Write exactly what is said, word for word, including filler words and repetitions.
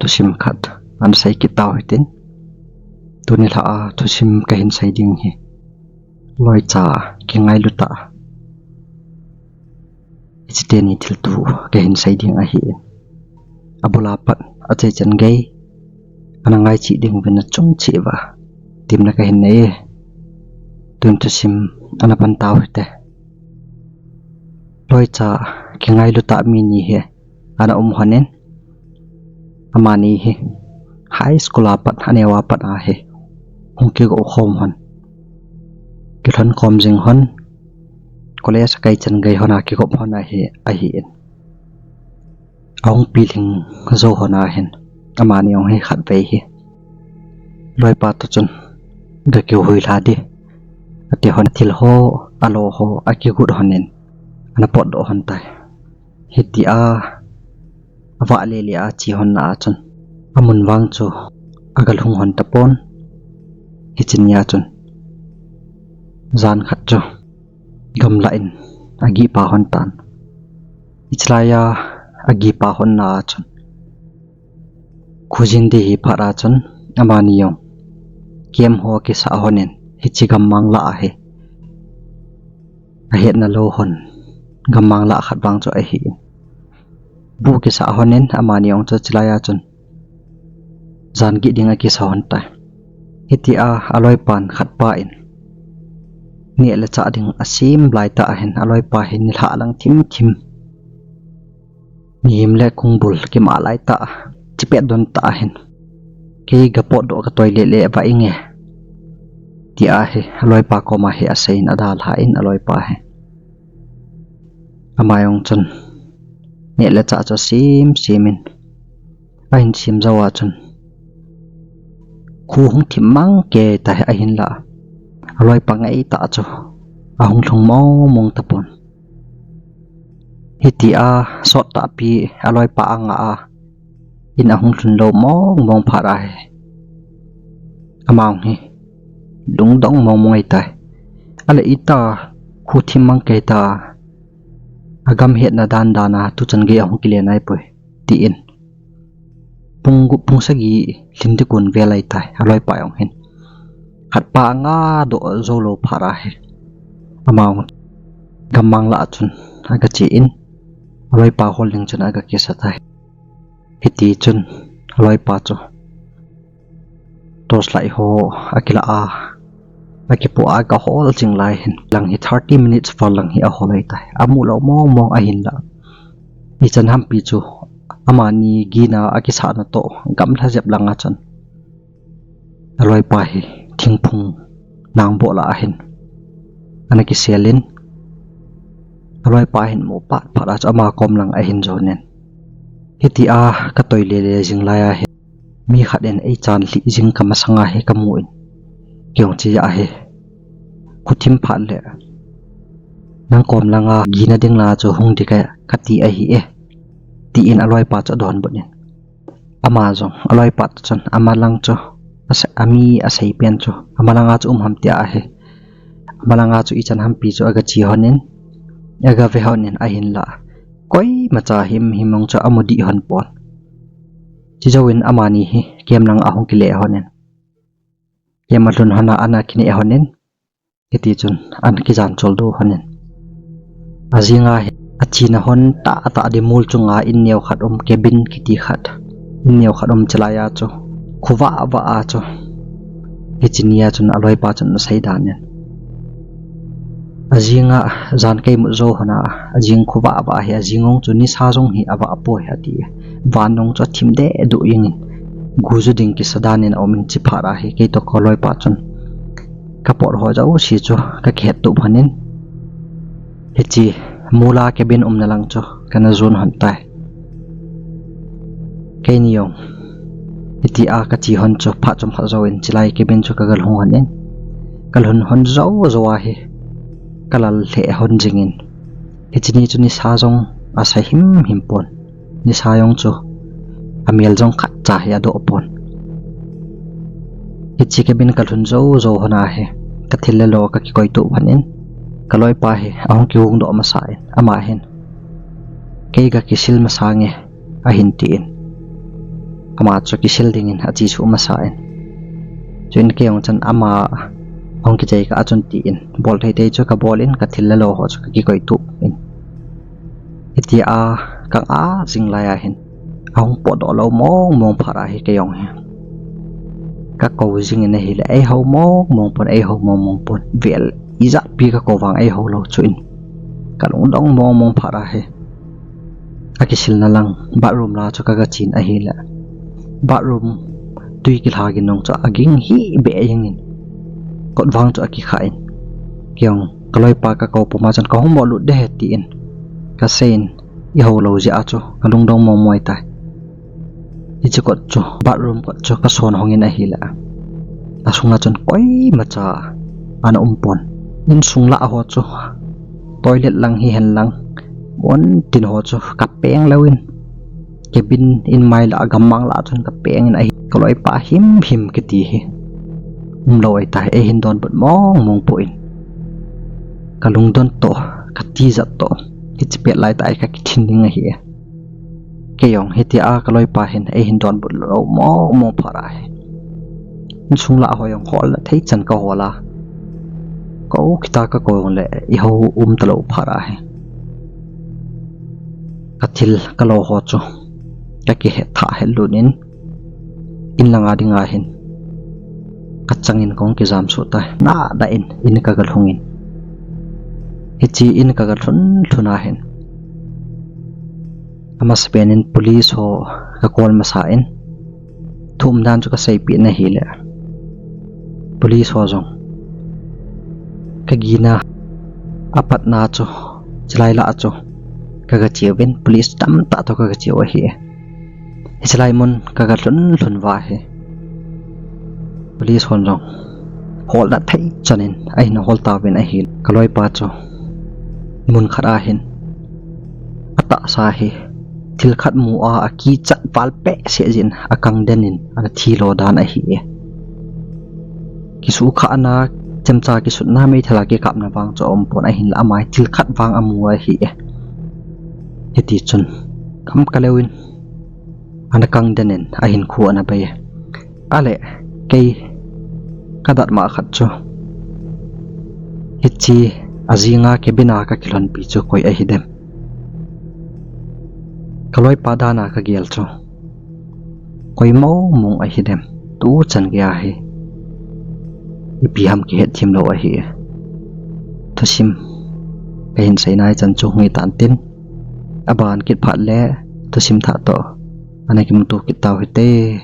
thusim khat ana sei kit tau hitin. Tuni lha a thusim kahin sei ding hi loicha kingailu tah hiche teni thilto kahin sei ding ahin. Abul a pat achai chan gei ana ngai cheh ding uvin achung cheh uva temna kahin nei e. Tun thusim ana pan tau hite. Loicha kingailu tah mi ni hi ana um lhonin, amani hi high school a pat, aneo a pat ahi hung kigo khom lhon, kilhon khom jing lhon, college akai chan gei lhon a kigop lhon ahi, ahin. Ahung pilhing jou lhon ahin, amani jong hi khatvei hi loipa toh chun, gakihui lha ding, ati lhon, thil ho, alo ho akigot lhonin, ana potdoh lhon tai. Hitia avah lele a che lhon na a chun, amun vang chu agalhung lhon tapon. Hiche nia chun jan khat chu gamlah in agihpa lhon tan. Hiche laiya agihpa lhon na a chun, khojin ding hi phat a chun, amani jong camp ho kisah lhonin, hiche gammang lah ahi ahetna lou lhon, gammang lah khat vang chu ahin. Bu kisah lhonin, amani jong chu hiche laiya chun jan gih ding akisa lhon tai. Hitia aloipan khatpa in neh le chah ding asem laitah ahin, aloipa hi nilhah lang thim thim, mihem le kongbul kimah laitah, chipet don tah ahin, kei gapotdoh katoi lele va inge, tia hi aloipa koma hi aseiyin, adalhan aloipa hi. Ama jong chun neh le chah chu asem semin, ahin sem jou a chun, kho hung thim mang kei tai, ahinlah aloipa ngaitah chu ahung lhung mong mong tapon. Hitia sottahpi aloipa anga a in ahung lhun lou mong mong phat ahi, ama jong hi lungdong mong mong ahitai. Ale, ita kho thim mang kei ta, agam hetna dan dan a tuchan gei ahung kile naipoi, tin pung gup pung sagi lhin ding kon vel ahitai, aloipa jong hin. Khatpa anga doh jou lou phat ahi, ama jong gammang lah a chun agache in, aloipa hol ding chun agakisa tai. Hiti chun aloipa chu torchlight ho akilah a, akipoh a, agahol jing lai hin, lang hi thirty minutes val lang hi ahol ahitai. Amu lou mong mong ahinlah, ichan hampi chu amani gina akisahna toh gamla jep lang a chun aloipa hi thingphung nangboh lah a hin ana kiselin, aloipa hin mu phat phat a chu ama kom lang ahin jonin, hitia katoi lele jing lai a hin mi khat in eichan lhih jing kamasang a hi kamun, kei jong hichea hi kho thim phat le nang kom langa gina ding langa chu hung ding kati ahi e, tin aloipa chu adonbut in, ama jong aloipa toh chun amalang chu, ase-, ami asei pen chu amalanga chu um ham tia ahi. Amalanga chu ichan hampi chu agache lhonin, agave lhonin, ahinlah koimacha himhim jong chu amu dih lhon pon. Chujouvin amani hi camp langa ahung kile lhonin, camp alhun lhon a ana kineh lhonin, hiti chun ana kijan choldo lhonin, ajinga hi achena lhon tahtah dimul chunga in neo khat um, cabin kiti khat, in neo khat um, chulaiya chu khovah vah a chu, hiche nia chun aloipa chun asei danin, ajinga jan keimut jou lhon a, ajing khovah vah hi, ajing jong chu nisa jong hi avah poi ati, van jong chu athim dehduh jengin, gu ju ding kisa danin aumin, chuphat a hi kei toh kaloipa chun kapot ho jouse chu kakihettup lhonin, hiche mula cabin umna lang chu kana jon lhon tai. Keini jong hitia kache lhon chu phat chomkhat jouvin chulai cabin chu kagalhung lhonin, kalhun lhon jou jou a hi kalal lheh lhon jingin, hiche ni chu nisa jong asa himhim pon, nisa jong chu amel jong khatcha hi adoh pon. Hiche cabin kalhun jou jou lhon a hi kathil le lo kakikoitup lhonin, kaloipa hi ahung kigongdoh masa in, ama hin kei gakisil masange ahin tin, Ama chu kisil dingin ache suh masa in. Chuin kei jong chun ama hung kichai kah a chun tin, bol thei thei chu kabol in, kathil le lo ho chu kakikoi tup in. Hitia kanga jing lai ahin, ahung potdoh lou mong mong phat ahi kei jong hi. Kakou jingin ahile, eihou mong mong pon, eihou mong mong pon. Vel ijat pi kakou vang eihou lou chuin, kalungdong mong mong phat ahi. Akisilna lang bathroom la chu kaga chen ahile, bathroom tui kilha gin jong chu aging hih beh jengin, kot vang chu akikhah in. Kei jong kaloipa kakou puma chun, kahung mo lut de he tin kaseiyin, ihou lou jeh a chu kalungdong mong mong tai. Hiche kot chu, bathroom kot chu kason hongin ahile, asunga chun koimacha ana um pon. Insung lah ho chu, toilet lang hihen lang, mun tin ho chu kapeng louvin, cabin in mai lah, gammang lah chun kapengin ahi. Kaloipa himhim kiti hi umlou ahitai, eihin donbut mong mong poi. Kalungdon toh, katijat toh, hiche pet laitah a kakithin ding ahi. Kei jong hitia kaloipa hin eihin donbut lou mong mong phat ahi. Insung lah ho jong holna thei chan kahol a, kou kita kakou jongle ihou um talou phat ahi. Kathil kalo ho chu kakihet thah het lut in, in langa dinga hin kachangin kahung kijam suh tai. Nada in in kaga lhungin, hiche in kaga lhun lhun ahin, amasapen in police ho ka call masa in, thu umdan chu kaseipeh in ahile, police ho jong kagina apatna chu, chulai lah chu kaga cheuvin, police tamtah toh kaga cheu ahi. Hichelai mun kaga lhun lhun uva hi, police hon jong holna thei chan in ahin hol tauvin ahi. Kaloipa chu mun khat ahin atahsa hi thil khat mu a akichat val behseh jeh in akang den in ana thilo dan ahi. Kisuhkhahna, chemcha kisutna, meithal a kikapna vang chu aumpon, ahinla ama hi thil khat vang amu ahi. Hitichun kam kaleuvin ana kang den in ahinkho ana bei. Ale, kei kadatmo khat chu, hiche ajinga cabin a kakilhonpi chu koi ahidem? Kaloipa dan a kagel chu koi mong mong ahidem? Tuchan geiya hi ipi ham kihetthem lou ahi. Thusim kahin seina hichan chu hung hitan tin, aban kit phat le thusim thah toh ana kimuto kit tau hite.